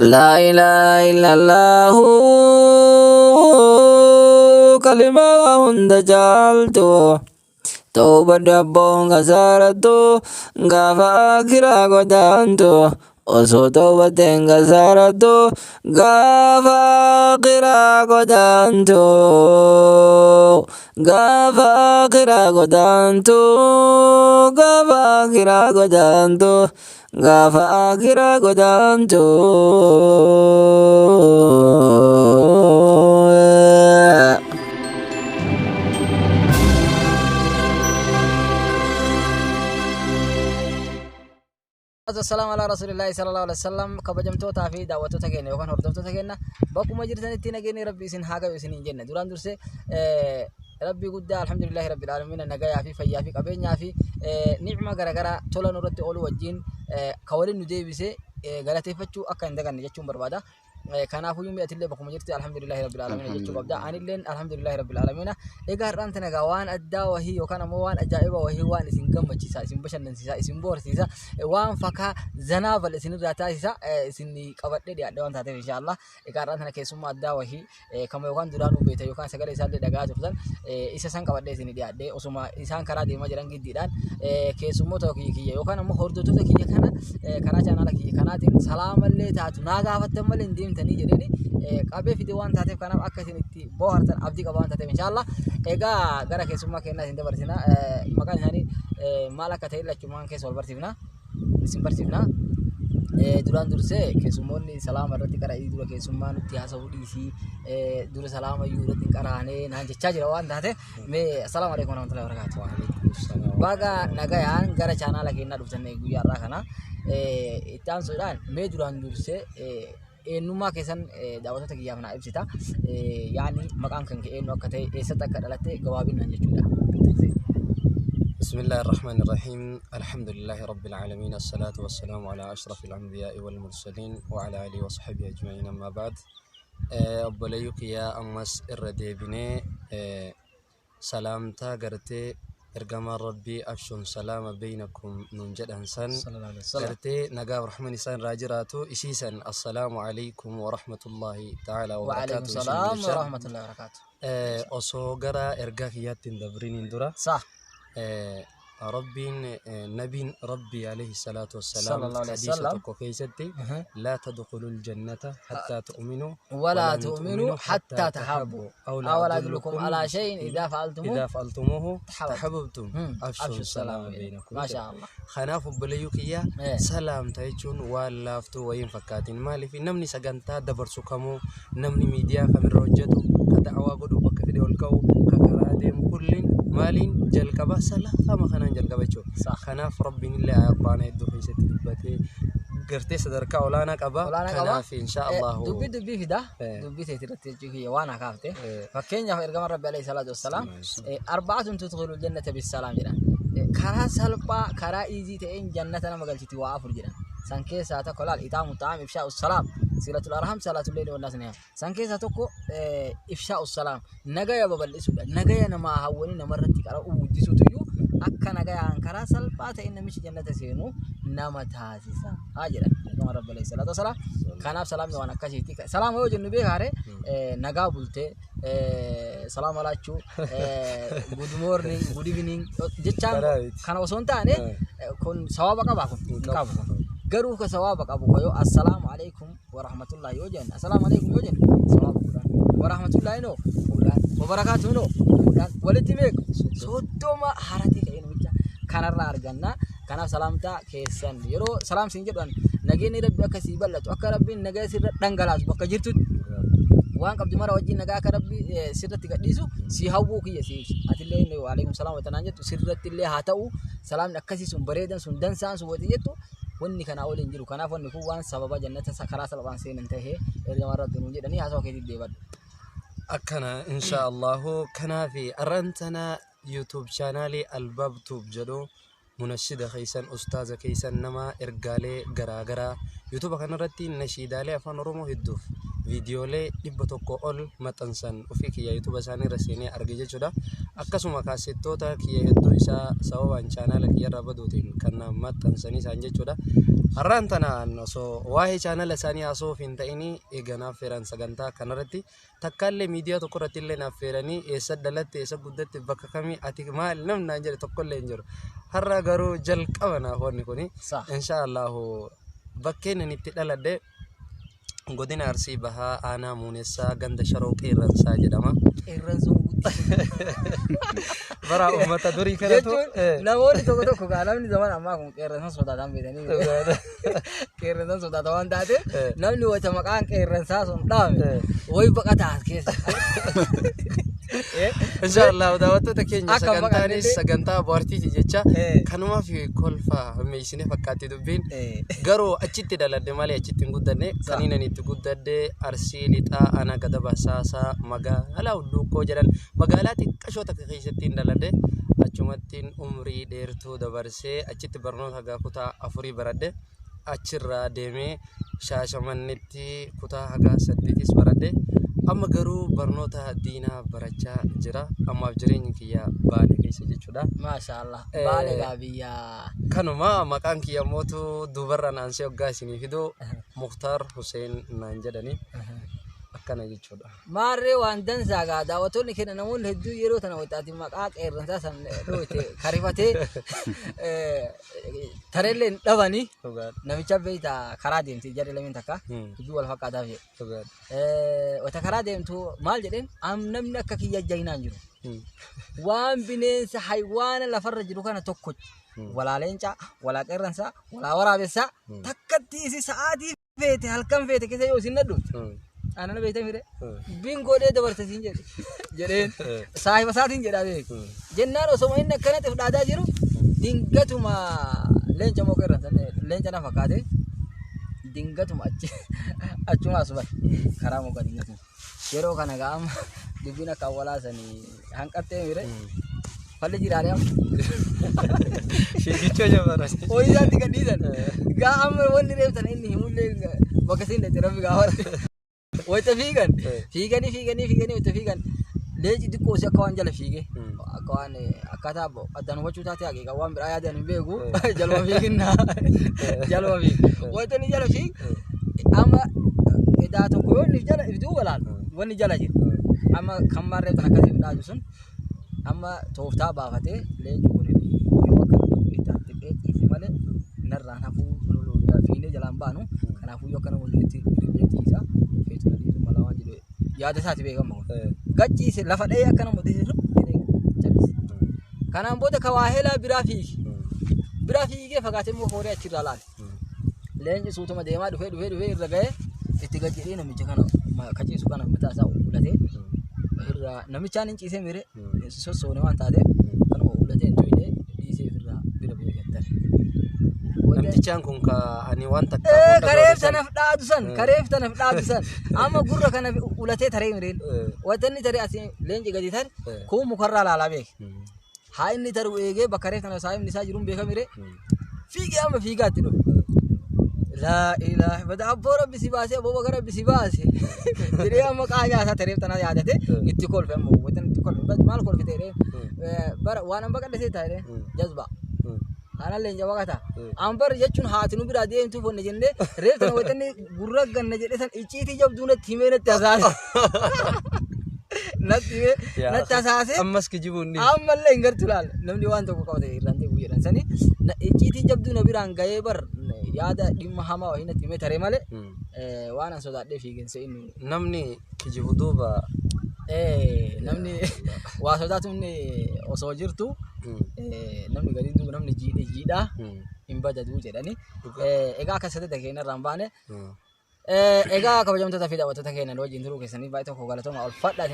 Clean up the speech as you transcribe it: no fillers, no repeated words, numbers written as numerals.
Laa ilaaha illallaahu kalimaa hunda caaltu. Tawbadhu abboon kasaarattu gaafa akiraa godaantu. Osoo tawbatteen kasaarattu gaafa akiraa godaantu. Gaafa akiraa godaantu. Gaafa akiraa godaantu. Gaafa akiraa godaantu. Assalamu ala rasulillahi sallallahu alaihi wasallam. Kabajamtootaa fi daawwattoota keenya yookaan hordoftoota keenya, bakkuma jirtanitti nageenyi Rabbi isin haa gahu isiniin jenna. Duraan dursee Rabbii guddaa, alhamdulillahi rabbil aalamiin, nagayaa fi fayyaa fi qabeenyaa fi ni'ma garaagaraa tola nurratti ooluu wajjin ka waliin nu deebise galateeffachuu akka hin daganne jechuun barbaada. Kanaafuu yuumii atillee bakkuma jirti alhamdulillahi rabbil aalamiin jechuu qabda. Anilleen alhamdulillahi rabbil aalamiin. Egaa har'aan tana egaa waan addaa wahii yookaan ammoo waan ajaa'iba wahii, waan isin gammachiisa, isin bashannansiisa, isin boharsiisa, waan fakaa zanaa bal isinirraa taasisa isin qabadhee dhiyaadhe waan taateef, inshaallah. Egaa har'aan tana keessummaa addaa wahii kama yookaan duraanuu beektan yookaan sagalee isaallee dhaga'aa turtan isa san qabadhee isin dhiyaadhe. Osuma isaan karaa deemaa jiran giddiidhaan keessummoota kiyya yookaan ammoo hordoftoota kiyya kana karaa chaanaala kiyya kanaatiin salaamallee taatu naa gaafattan malee hin deemtanii jedheeni qabee fide waan taateef, kanaaf akka isin itti bohaartan abdii qaba waan taateef, inshaallah. Egaa gara keessummaa kennaa isin dabarsina. Maqaan isaanii maal akka ta'e lachumaan keessa wal barsiifna, isin barsiifna. Duraan dursee keessummoonni salaama irratti qara'ii dura keessummaa nutti haasa'uu dhiisii, dura salaama iyyuu irratti hin qaraanee naan jechaa jira waan taate, mee assalaamu alaikum warahmatullahi wabarakatuh. Baga nagayaan gara chaanaala keenyaa dhuftan guyyaa har'aa kana. Itti aansuudhaan mee duraan dursee eenyummaa keessan daawwattoota kiyyaaf naa ibsita. Yaani maqaan kan kee eenyu akka ta'e, eessatti akka dhalatte gabaabinaan jechuudha. بسم الله الرحمن الرحيم، الحمد لله رب العالمين، الصلاة والسلام على أشرف الأنبياء والمرسلين وعلى آله وصحبه أجمعين، أما بعد. Obboleeyyu kiyyaa, ammas irra deebinee salaamtaa gartee ergamaan Rabbii "أفشوا السلام بينكم" nuun jedhan san, gartee nagaaf rahman isaan irraa jiraatu, isiisan assalaamu alaykum warahmatullaahi ta'aalaa وعليكم wabarakaatu. السلام ورحمة الله وبركاته. Osoo gara ergaa kiyyaatti hin dabriniin dura, Rabbiin, nabiin Rabbii alayhi salaatu wassalaam sallallahu alayhi hadiisa wasallam tokko keessatti "لا تدخلوا الجنة حتى تؤمنوا ولا ولن تؤمنوا حتى تحابوا أو أولا أدلكم على شيء إذا فعلتموه إذا فعلتموه تحاببتم. تحاببتم أفشوا أفشوا السلام السلام بينكم. بينكم." ما شاء الله. Kanaaf obboleeyyuu kiyya, salaamta jechuun waan laaftuu wayiin fakkaatin. Maaliif namni sagantaa dabarsu kamuu, namni miidiyaa kamirra hojjetu, ka da'awaa godhu, bakka fedhe ol ka'u, ka karaa deemu kulliin maaliin jalqaba? Salaama kanaan jalqaba jechuudha. Kanaaf Rabbiin illee ayaa Quraanaa hedduu keessatti dubbatee gartee sadarkaa olaanaa qaba. Olaanaa qaba. Kanaaf insha Allahu. Dubbii dubbii fida. Dubbii teeti irratti jechuu kiyya waan hakaafte. Fakkeenyaaf ergama Rabbi alayhi salaatu wassalaam "أربعة تدخل الجنة بالسلام" jedhan. Karaa salphaa, karaa easy ta'een jannata nama galchiti waa afur jedhan. San keessaa tokko laal: إطعام الطعام، إفشاء السلام، صلة الأرحام، صلاة الليل والناس نيام. San keessaa tokko إفشاء السلام, nagaya babal'isuudha. Nagaya namaa hawwanii namarratti qara'uu guddisuutu iyyuu akka nagayaan karaa salphaa ta'een namichi jannata seenu nama taasisa haa jedhan ergama Rabbi alayhi salaatu wassalaam. Kanaaf salaamni waan akkasiiti. Salaama yoo jennu beekaare, nagaa bultee, salaama laachuu, good morning, good evening jechaan Karaa miti. kana osoo hin taane, kun sawaaba qabaa? Kun hin qabu. Kun garuu ka sawaaba qabu ka yoo assalaamu alaikum warahmatullahi yoo jenne, assalaamu alaikum yoo jenne sawaaba 10, warahmatullahi noo 10, wabarakaatu noo 10, walitti meeqa? 30 haratee ka'ee namicha kanarraa arganna. Kanaaf salaamtaa keessan yeroo salaam siin jedhan, nageenyi Rabbi akka sii bal'atu, akka Rabbiin nagaa sirra dhangalaasu, bakka jirtutti waan qabdu mara wajjin nagaa akka Rabbi sirratti gadhiisu si hawwuu kiyya si ibsa. Atillee inni waalaikum salaam watanaan jettu sirratti illee haa ta'u. Salaamni akkasii sun bareedan sun dansaan sun wati jettu wanni kanaa oliin jiru. Kanaaf wanni kun waan sababa jannata karaa salphaan seenan tahee ergamaan Rabbi nuun jedhanii. Haasawaa keetiif deebadhu. Akkana insha Allahu. Kanaaf arran tana YouTube chaanaalii Albaab Tube jedhu, munashida keessan, ustaaza keessan, nama ergaalee garaagaraa YouTube kanarratti nashiidaalee afaan Oromoo hedduuf Viidiyoolee 100 ol maxxansan ofii kiyya YouTube isaanii irra seenee arge jechuudha. Akkasuma kaasettoota kiyya hedduu isaa sababaan chaanaala kiyya irraa baduutiin kan na maxxansanii isaan jechuudha. Har'aan tanaan osoo waa'ee chaanaala isaanii haasa'uuf hin ta'inii eega naaf feeran sagantaa kanarratti takkaallee miidiyaa tokko irratti illee naaf feeranii eessa dhalatte, eessa guddatte, bakka kamii, ati maal namni naan jedhe tokkollee hin jiru. Har'a garuu jalqaba naaf wanni kuni. Insha Allahu bakkeen inni itti dhaladhe godina Arsii Bahaa, aanaa Muunessaa, ganda Sharoo Qeerransaa jedhama. Qeerransoon guddisuu. Bara uummata durii kanatu Jechuun namoonni tokko tokko gaa namni zaman ammaa kun qeerransan sodaatan beekanii, qeerransan sodaata waan taateef namni wayita maqaan qeerransaa sun dhaame wayi baqataa as keessa. Insha Allah daawwattoota keenya, Akka sagantaanis maqaan sagantaa bohaartiiti jecha kanumaaf kolfa meeshinee fakkaatti dubbiin. Garuu achitti dhaladhe malee achitti hin guddanne. Kaniin ani itti guddadhe Arsii Lixaa, aanaa Gadaba Saasaa, magaalaa Hulluuqqoo jedhan, magaalaa xiqqashoo takka keessatti hin dhaladhe. Achumattiin umrii dheertuu dabarsee achitti barnoota hagaa kutaa 4 baradhe. Achirraa deemee Shaashamannetti kutaa hagaa 8s baradhe. Amma garuu barnoota diinaa barachaa jira. Ammaaf jireenyi kiyya Baale keessa jechuudha. Maasha Allah. Baale gaa biyya. Kanuma maqaan kiyya mootu duubarraan aansee hoggaa isinii fidu Muktaar Hussein naan jedhani, akkana jechuudha. Maarree, waan dansaa gaa daawwattoonni keenya, namoonni hedduu yeroo tana wayitaati maqaa qeerransaa san dhooyte karifatee tareellee hin dhabanii. Namicha beektaa, karaa deemti jarri lameen takka dubbii wal fakkaataaf jedhe. Wayita karaa deemtu maal jedheen, am namni akka kiyya jaynaan jiru. Waan bineensa haywaana lafarra jiru kana tokko, walaa leencaa, walaa qeerransaa, walaa waraabessaa, takkatti isi sa'aatii feete halkan feete keessa yoo isin nadhufte. Anana beektan fide. Bin godhee dabarte siin jedhe. Jedheen saahiba isaatiin jedhaa beeku. Jennaan osoma inni akkanatti of dhaadaa jiru dingatuma leenca moo qeerransa, leenca na fakkaate, dingatuma achi achuma asuma karaa muka dingatuma. Yeroo kana ga'ama dubbiin akka awwalaa sanii hanqattee mire falli jiraaree amma. Fiigichoo jabara. Hojii isaatti gadhiisan. Gaa amma wanni reebtan inni himullee bakka siin dhaqxe rabbi gaafate. Wayita fiigan fiiganii fiiganii fiiganii wayita fiigan leenci xiqqoo si akka waan jala fiige, akka waan akkaataa addaan hubachuu taate haqiiqa waan biraa yaadan hin beeku, jaluma fiiginna jaluma fiig. Wayita inni jala fiig amma edaa tokko yoo inni jala if duuba laalu wanni jala jiru. Amma kan maarree tan akkasii dhaaju sun amma tooftaa baafatee leenci kun yoo akka itti xiqqee ciise malee narraan hafuu fiinee jalaan baanu, kanaafuu yoo akkana walitti riphee ciisa feetu na dhiisu mala waan jedhu yaada isaati beekama kun. Gachiise lafa dha'ee akkana mudhii rip jedhee callise. Kanaan booda ka waa helaa biraa fiigi. Biraa fiigee fagaatee immoo horii achirraa laale. Leenci suutuma deemaa dhufee dhufee dhufee irra ga'ee itti gad jedhee namicha kana ka ciisu kana mataa isaa ulatee irraa namichaan hin ciisee mire sossoone waan taateef kanuma ulatee hin tuyne dhiisee ofirraa bira bu'ee gattare. Namtichaan kun ka ani waan takka Kareef tanaaf dhaadu san, kareef tanaaf dhaadu san amma gurra kana ulatee taree mireen. Wanta inni taree asii leenci gadi tare kun mukarraa laalaa beeke. Haa inni taru eegee bakka reef tana saayimni isaa jiruun beekamire fiigee amma fiigaatti dhufe. Laa ilaaha bada abboo rabbi si baasee, abboo baga rabbi si baase jedhee amma qaanyaa isaa tareef tana yaadate itti kolfe. Amma wanta itti kolfe maal kolfite jedhee, bara waan an baqadhe seetaa jedhee, jazbaa. Kana leenca baqata. An bar jechuun haati nu biraa deemtuuf wanna jennee reef tana wanta inni gurra ganna jedhe san icciitii jabduu natti himee natti hasaase. Natti himee natti hasaase. Ammas kijibuun ni. Ammallee hin gartu laal, namni waan tokko qabate irraan deebi'u jedhan sani icciitii jabduu na biraan gahee bar yaada dhimma hamaa wayii natti himee taree malee waan an sodaadhee fiiginsa inni. Namni kijibu duuba. Namni waa sodaatuun osoo jirtu namni gadi duuba namni jiidhe jiidhaa hin badaduu jedhani. Egaa akka sadii keenya irraan baane. Egaa kabajamtoota fi daawwattoota keenya, wajjin turuu keessanii baay'ee tokko galatooma, ulfaadhaa.